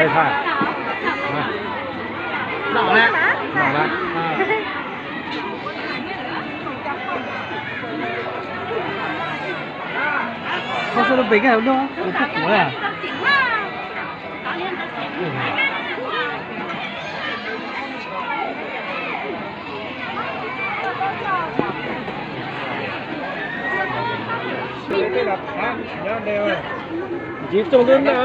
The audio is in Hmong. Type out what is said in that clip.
Ê, Thaj. Nọ lawm. Nọ lawm. Koj xub lub pes koj hais lub, kuv kuj kuv na. Ntsib tsoom lub na.